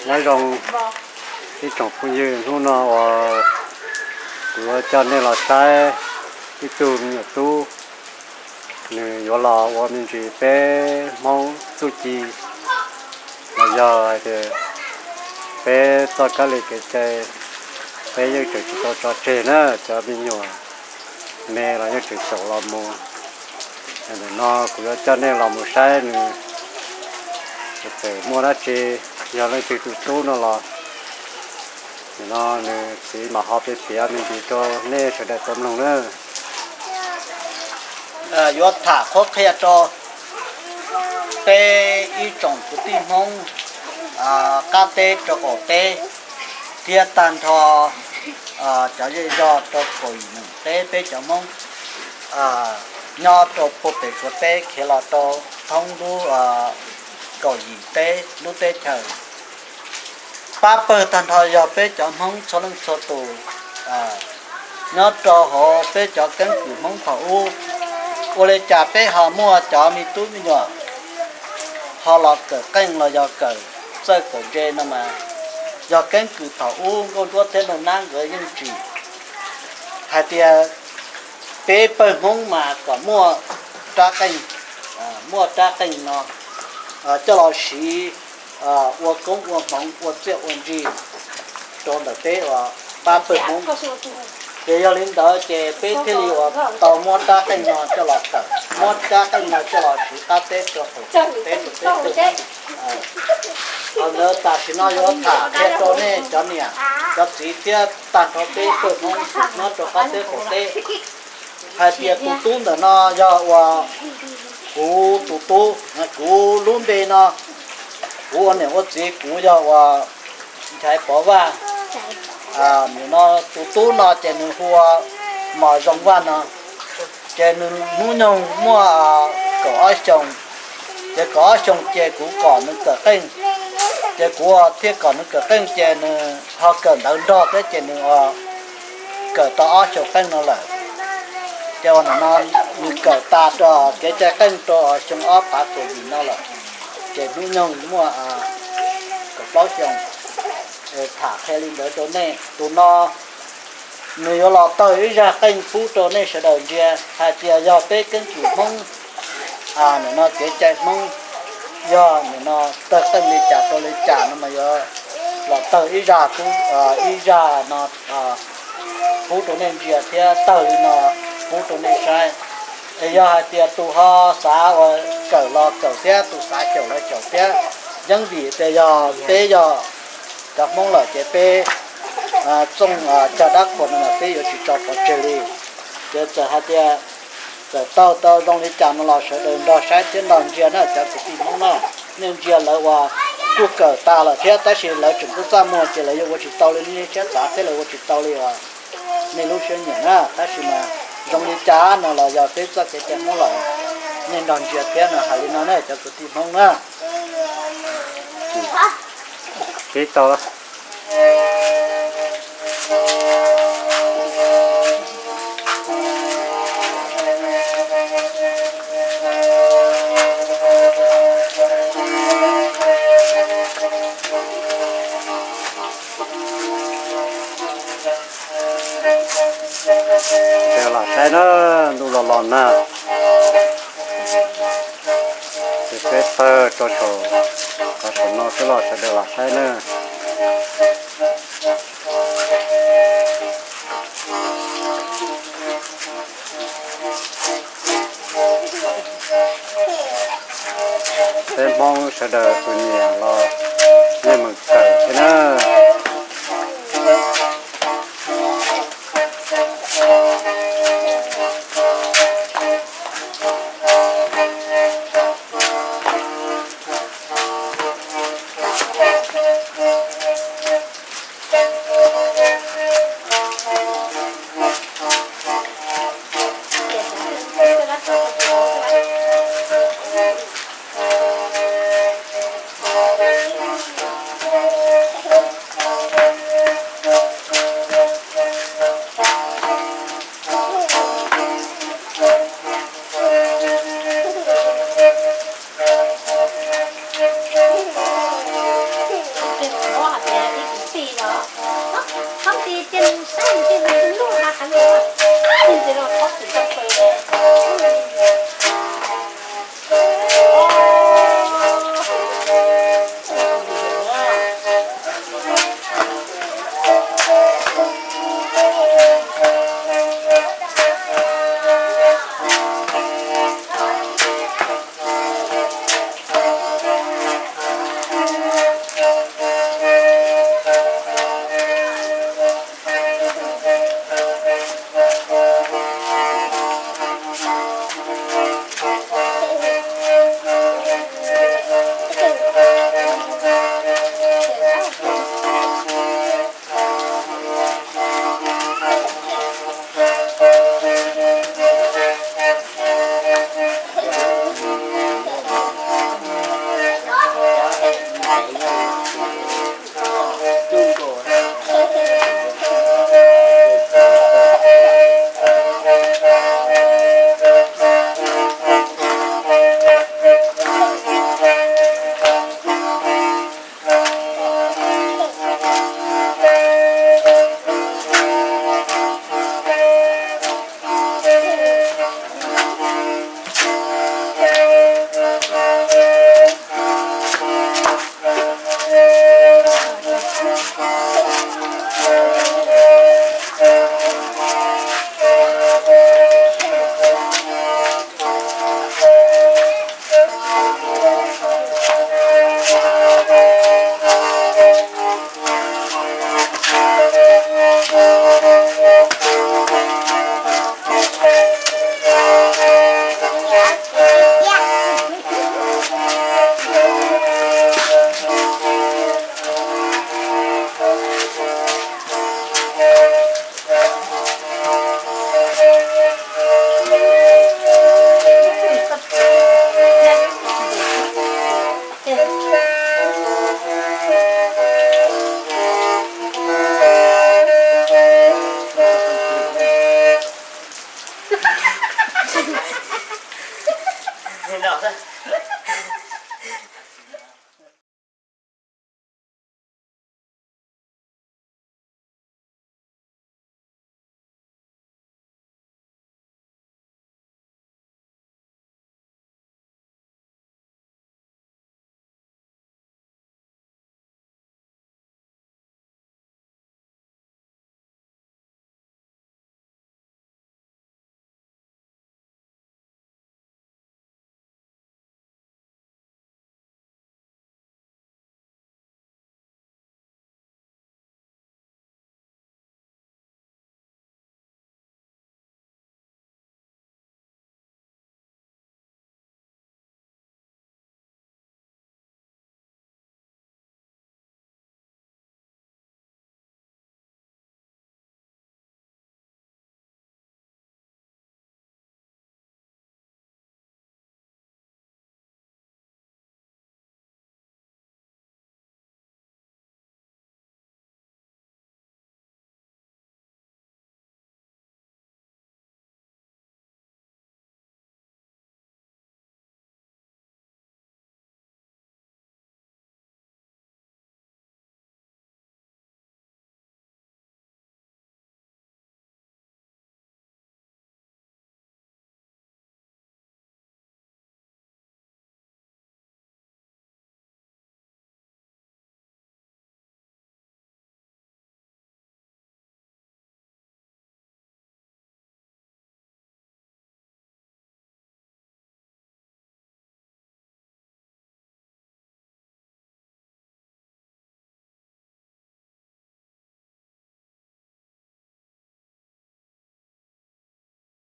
Nyob zoo ib tsoom phooj ywg, hnub no uas kuv yuav coj nej los saib ib tug me nyuam tub, nws yuav los ua me ntsis peb Hmoob txuj ci, los yog hais tias peb txoj kab li kev cai, peb yeej tseem tsis tau tso tseg na, cov me nyuam me los yeej tseem xyaum los mus. Nim no kuv yuav coj nej los mus saib nws txawm muaj dab tsi, yog leej twg tus tub no los. Nim no nws txiv mam ho piav piav me ntsis rau nej sawv daws tau mloog na. Yuav tham qhuab qhia rau peb ib tsoom kwv tij Hmoob qab teb rau qaum teb, thiab tag nrho cov zej zog rau kaum yim nees teb peb cov Hmoob nyob rau puag pem Suav teb khiav los rau thoob lub kaum yim teb lub teb chaws, pab pawg tag nrho yog peb cov Hmoob txhua leej txhua tus nyob rau hauv peb cov keeb kwm Hmoob thaum ub. Ua li cas peb ho muaj cov me tub me nyuam ho los kawm qeej los yog kawm txawj kawm ntse no mas, yog keeb kwm thaum ub Nkauj Duab thiab Nuj Nab nkawd yeej tsis hais tias peb pawg Hmoob mas kom muaj rab qeej, muaj rab qeej no coj los siv ua koob ua hmoov ua txiaj ua ntsig rau ntawm peb uas pab pawg Hmoob. Ces yog li ntawd ces peb thiaj li uas tau muab rab qeej no coj los kawm, muab rab qeej no coj los siv qab teb rau qaum teb rau peb pawg Hmoob. Qhov ntawd tam sim no yuav tham qhia rau nej cov niam cov txiv thiab tag nrho peb pawg Hmoob nyob rau qab teb qaum teb hais tias tus tub ntawm no yog uas kuv tus tub, kuv lub npe no, kuv ua niam ua txiv kuv yog uas Nchaiv Pov Vaj. Nim no tus tub no ces nws hu ua Mos Zoo Vaj no. Ces nws hnub nyoog muaj kaum ob xyoos, ces kaum ob xyoos ces kuv kom nws kawm qeej. Ces kuv thiaj kom nws kawm qeej ces nws ho kawm ntawv nrog thiab ces nws kawm tau ob xyoos qeej no lawm. Ces uas nim no nws kawm tas rau kev cai qeej rau xyoo ob phav kaum yim no lawm. Ces hnub nyoog muaj kaum plaub xyoos. Tham qhia li ntawd rau nej, tus no nws yuav los tawg ib zaj qeej pub rau nej sawv daws ntsia hais tias yog peb keeb kwm Hmoob nim no kev cai Hmoob yog nim no tawg qeej li cas rau li cas no mas yuav los tawg ib zaj, ib zaj no pub rau nej ntsia thiab tawg li no pub rau nej saib. Es yog hais tias tus ho xav uas kawm los kawm thiab, tus xav xyaum los xyaum thiab, yeeb vim tias yog peb yog cov Hmoob lawm ces peb txooj cog dab qhuas no mas peb yuav tsis tso pov tseg li. Ces txawm hais tias txawm taug tau zoo li cas no los sawv daws nrog saib thiab nrog ntsia na cov kwv tij Hmoob na. Nej ntsia lawv uas kuj kawm tas lawm thiab tab sis lawv tseem kuj txaj muag ces lawv yuav ua tsis tau li nej siab xav thiab lawv ua tsis tau li uas nej lub siab nyiam na. Tab sis mas zoo li cas no los yog peb txoj kev cai Hmoob lawm, nej nrog ntsia thiab no hais li no na cov kwv tij Hmoob na. Tsis tau. Sawv daws los saib na, ntuj los los nag. Ces peb tawg rau saum, rau saum no xwb los sawv daws los saib na. Peb Hmoob sawv daws tus nyiam los yeej meem kawm thiab na.